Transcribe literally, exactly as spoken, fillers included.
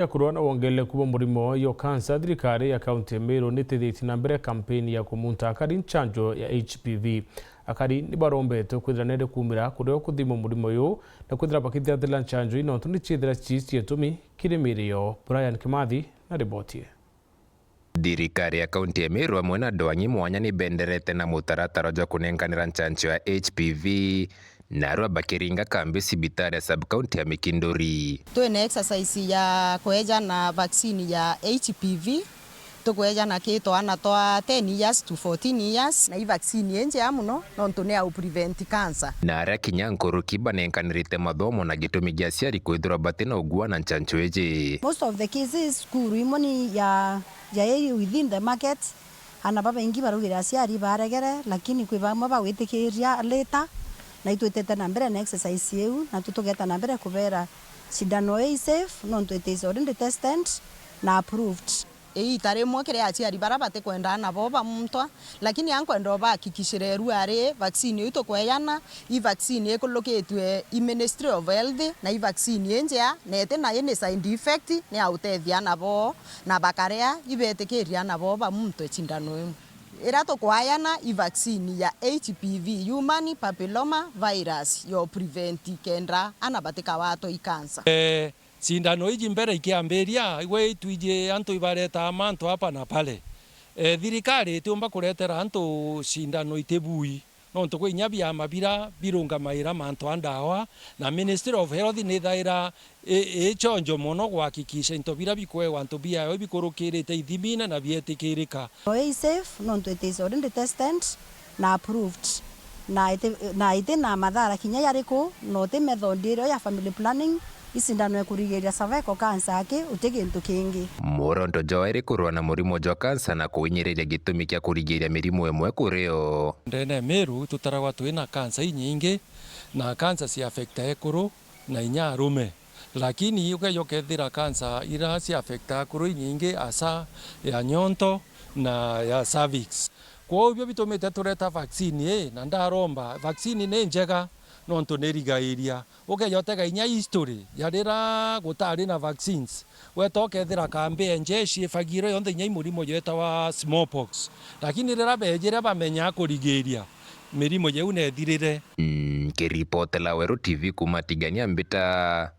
Ya kurua na wongerereku bwa murimo yo kansa, thirikari ya kaunti ya Meru ni itithitie na mbere kampeni ya kumunta akari ncanjo ya H P V. Akari ni barombetwe kwithira nende kumira kuria kuthimwa murimo uyu na kwithira bakithiatira ncanjo ii, nontu ni ciithira cii cia itumi kiri miiri yo. Brian Kimathi na riboti ii. Thirikari ya kaunti ya Meru amwe na andu angi mwanya ni benderete na mutaratara jwa kunenkanira ncanjo ya H P V, narua bakiringa kambi cibitari ya sub-county ya Mikinduri. Twina exercise ya kwejana vaccine ya H P V, tukwejana ki twana twa ten years to fourteen years, na i vaccine injea muno nontu ni ya prevent cancer. Na aria kinya nkuruki banenkanirite mathomo na gitumi gia aciari kwithirwa bati na ugua na ncanjo iji. Most of the cases, cukuru imwe ni ya, ya within the market, ana babaingi baraugira aciari baregere, lakini kwi bamwe bagwitikiria later, na itwitite na mbere na exercise iu, na tu tugeta na mbere kubera cindano ii safe, nontu it is already tested na approved. Iita rimwe kiri aciari bara batikwenda ana bo bamuntwa, lakini ankwenda ubahakikishire iru ari vaccine iu tukweyana, i vaccine ikulukitue i Ministry of Health, na i vaccine injea, na itina any side effect, ni ya utethia ana bo, na bakaria ibetikiria ana bo bamuntwe cindano iu. Iria tukwayana i vaccine ya H P V, human papilloma virus, yo prevent kenda ana batikawatwe i cancer. Eh, Cindano iji mbere ikiambiria, igwe itwiji antu ibaretaa mantu apa na pale. E, thirikari itiumba kuretera antu cindano itibui, nontu kwi inya biama bira birungamaira mantu a ndawa, na Ministry of Health nithaira i, ichonjo mono gwakikisha into bira bikwewa antu biayo bikurukirite ithimine na bietikirika. No i safe, nontu it is already tested na approved, na iti, na iti na mathara kinya yariku, na uti method irio ya family planning, icindano ikurigiria cervical cancer aki, uti gintu kingi. Muronto jwa iri kurua na murimo jwa cancer na kuinyiriria gitumi kia kurigiria mirimu imwe kuri o. Ndene Meru tutaragwa twina cancer inyingi, na cancer cia affecta ekuru na inya arume. Lakini ukeja ukethira cancer ira cia affecta akuru inyingi, asa ya nyonto na ya cervix. Kwou ibio bitumite tureta vaccine ii, na ndaromba, vaccine ni njega nontu ni irigairia. Ukeja utega inya history ya rira gutari na vaccines, weta ukethira kambi ya njeshi ifagirwe yonthe inya i murimo jwetawa smallpox. Lakini rira bejire bamenya kurigiria, mirimo jeu nethirire. Nkiripotela Weru T V kuma Tigania, mbita